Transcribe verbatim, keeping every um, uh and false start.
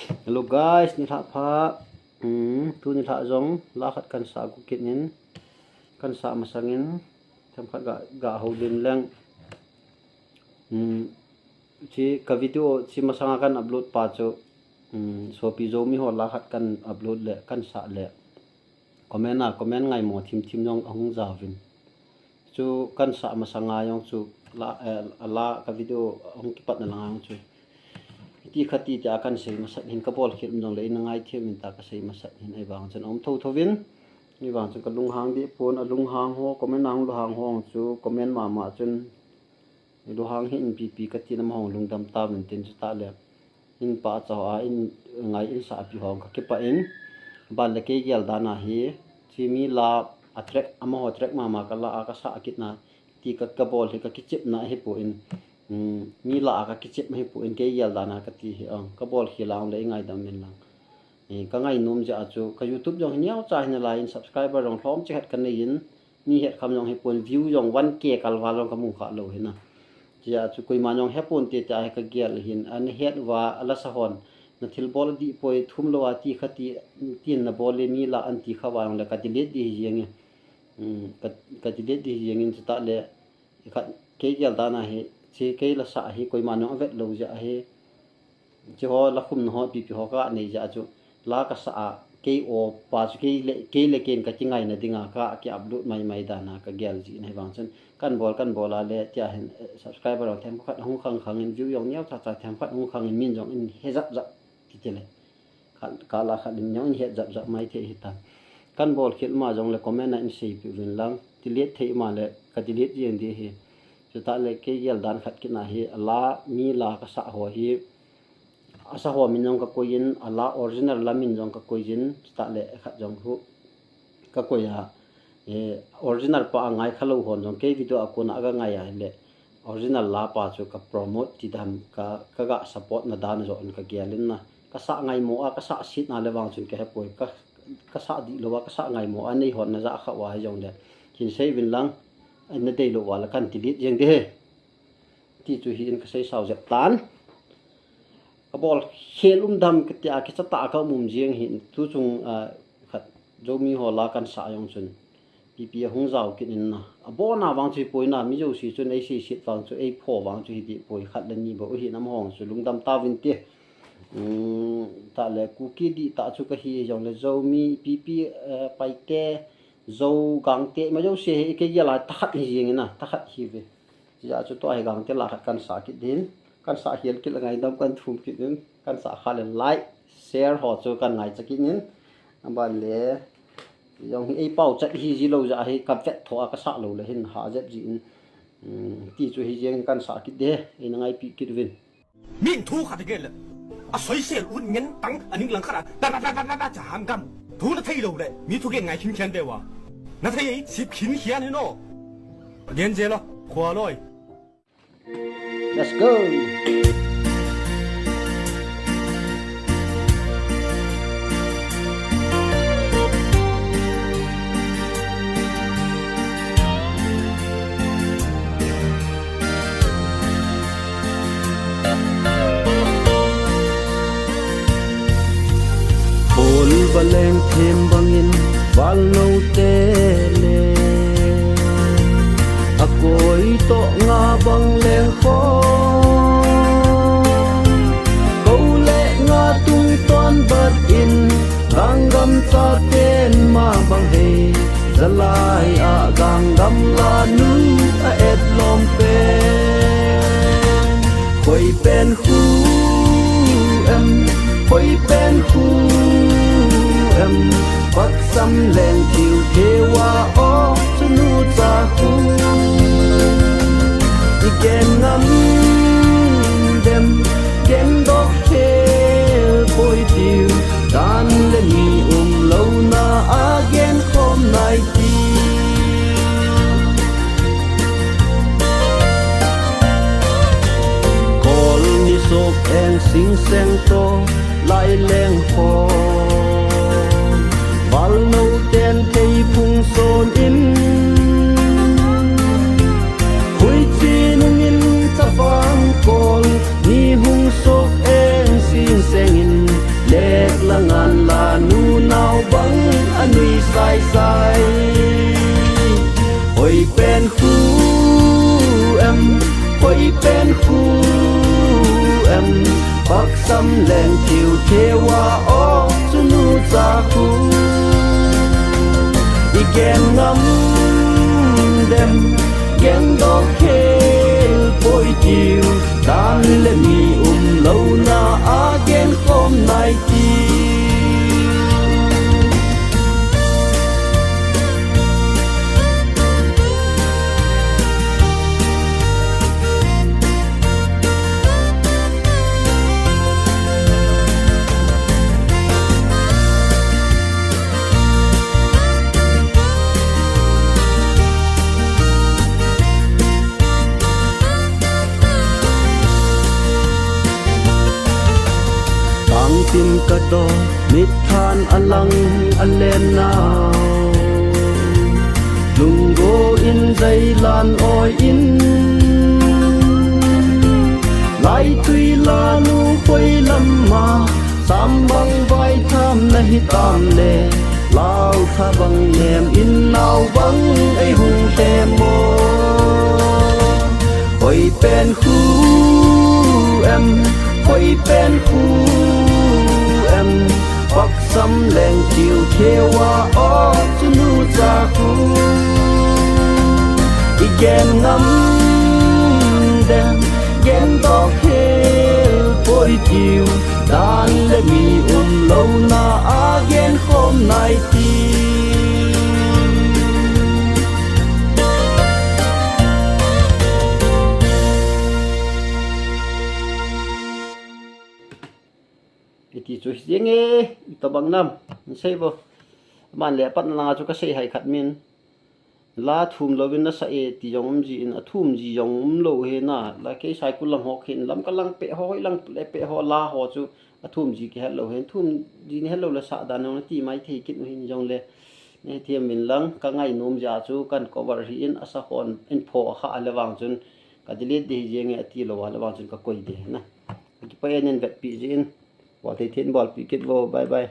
Hello guys, nilhah pha. Hmm, tu nilhah jong la khat kan sah gu kit in, kan sah masangin themkhat ga, ga houlim leng. Hmm, chi ka video chi masanga kan upload pa chu, hmm, sopi Zomi ho la khat kan upload le kan sah le comment a comment ngaimo thim thim jong ahung jaovin. Chu kan sah masanga jong chu la, eh, la ka video ahung kipatna langa jong chu ti kha ti tia kan sei masat hin, ka bolkhel um jongle in ngaithem in ta ka sei masat hin, ahivang chun aum tho tho vin, ahivang chun ka lunghang deh pon, alunghang ho, comment a hung lunghang ho chu comment mama chun lunghang hih in, pipi ka tin, amaho lungdam tauvin tin, chutah le in pa cha ho a in ngai in sahpi ho ka kipah in, ban le kei gel dan a hi, chi mi la a track, amaho track mama ka la a ka sah kit na, ti ka, ka bol hi ka kichepna ahipon, um, mi la a ka kichep ahipon, kei gel dan a ka ti hi, um, ka bolkhel a um le i ngaidam in lang. Eh, ka ngainom jeh a chu ka YouTube jong hi neocha hi nalai in, subscriber jong lhom chikhat ka nei in, mi hetkham jong hipon, view jong one K kalval jong ka mu kha lou hi na. Chijeh a chu koima jong hepon te tia hi ka gel hin, ana het uva, ala sa hon, na thilbol adih poi, thum lou a ti kha ti, tin na bol le mi la an ti kha uva jongle ka delete ding hi jeng e. Um, ka, ka delete ding hi jeng in, chutah le khat kei gel dan a hi, chi kei la sah hi koima jong avet lou jeh a hi, chi ho la khumna ho pipi ho ka nei jeh a chu, la ka sah a kei o pa chu kei le, kei le kei in ka kingaina dinga ka ki upload mai mai dan a ka gel jin, ahivang chun kan bol, kan bol a le tia hin, eh, subscriber jong themkhat hung khang khang in, view jong neocha cha themkhat hung khang in, min jong in he jap jap kiti le. Khat, kala khat in jong in het jap jap mai thei hitan. Kan bolkhel ma jongle comment a in seipi uvin lang. Delete thei ma le ka delete jeng ding hi. Chutah le kei gel dan khat kit na hi, ala mi la ka sah ho hi, asa ho min jong ka koi in, ala original la min jong ka koi in, chutah le khat jong hu ka koi a, eh, original pa a ngai kha lou hon jong kei video a kona aga ngai a le, original la pa chu ka promote ti dan, ka, ka ga support na dan jong in ka gel in na. Ka sah ngaimo a, ka sah set na le vang chun ka hepoi, ka, ka sah dih lou a, ka sah ngaimo a, nei hon na ja kha uva hi jongle hin sei uvin lang, na dei lou uva le kan delete jeng ding hi. Ti chu hi in ka sei sao jep tan. Ka bolkhel um dam ka tia, kicha tah a ka um um jeng hi, tu chung, ah, khat Zomi ho la kan sah jong chun pipi ahung jao kit in na. Abon a vang chu hipoi na, mi jouse chun ei seiset vang chu, ei pho vang chu hi dih poi, khat le ni bou hi, amaho chu lungdam tauvin te. Um, tah le Kuki dih tah chu ka hi jongle Zomi, pipi, eh, Paite, Zo, Gangte, ima jouse hi kei gel a tah khat hi jeng in na, tah khat hi ve. Chijeh a chu tua hi Gangte la khat kan sah kit din, kan sah hel kit le ngaidam kan thum kit din, kan sah kha le like, share ho chu kan ngaicha kit in. Aban le jong hi ei pao chat hi ji lou jeh a hi ka vet tho a ka sah lou le hin ha jep ji in, um, ti chu hi jeng kan sah kit de, ei na ngaipi kit uvin. Min thu khat gel le, a soisel un ngen tang, a ning lang khat a, da, da, da, da, da, da, cha ham gam. Thu na thei lou le, mi thu gen ngai khin khen be uva. Na thei ei, sip khin khian hi no. Gen je lo, khua loi. Let's go. Khol va leng them bangin val no te le, a koi toh nga bang leng khol. Ko le nga tung ton bat in, Ganggam chaten ma bang hei, zalai a Ganggam la nu a et lom pen. Khoi pen khu em, khoi pen khu em, Paksam leng thiu thiu a o chunu cha khu. I gen ngam dem, gen dok khel poi tiu, dan le ni um lou na a gen khom nai ti. Kol ni sok eng sing seng to lai leng ho. Val no ten thei phung son in. Hui chi nung in chavang kol ni hung sok eng sing seng in. Sai sai, hoi pen khu em, hoi pen khu em, paksam leng tiu kewa o chunu cha khu. I gen ngam dem, gen dok khel poi tiu, dan le mi um lo na a gen khom nai tiu. Tangtin ka do, mit than a lang a len nau. Lunggo in zailan oi in, lai tui la nu khoi lam ma, sam bang vai tham na hi tam le, lau tha bang nem in nau bang ei hung hle mo. Hoi pen khu em, hoi pen khu em, paksam leng tiu kewa o chunu cha khu. I gen ngam dem, gen dok khel poi tiu, dan le mi um lo na a gen khom nai tiu. Iti chu hi jeng e, itobang nam, in sei bo. Man le pat na langa chu ka sei hai khat min. La thum lovin na sa e ti jong um ji in, a thum ji jong um lo he na. La kei sai kul lang ho khin lam ka lang pe ho, hoi lang le pe ho la ho chu a thum ji ki het lo he. Thum ji ni het lo le sa dan na ti mai thei kit u hin jong le. Ne thiam min lang ka ngai nom ja chu kan cover hi in a sa hon in pho a kha a le vang chun ka delete de hi jeng e a ti lo a le vang chun ka koi de na. Ki pa en in vet pi ji in. Bol thei thin bol pi kit vo. Bye bye.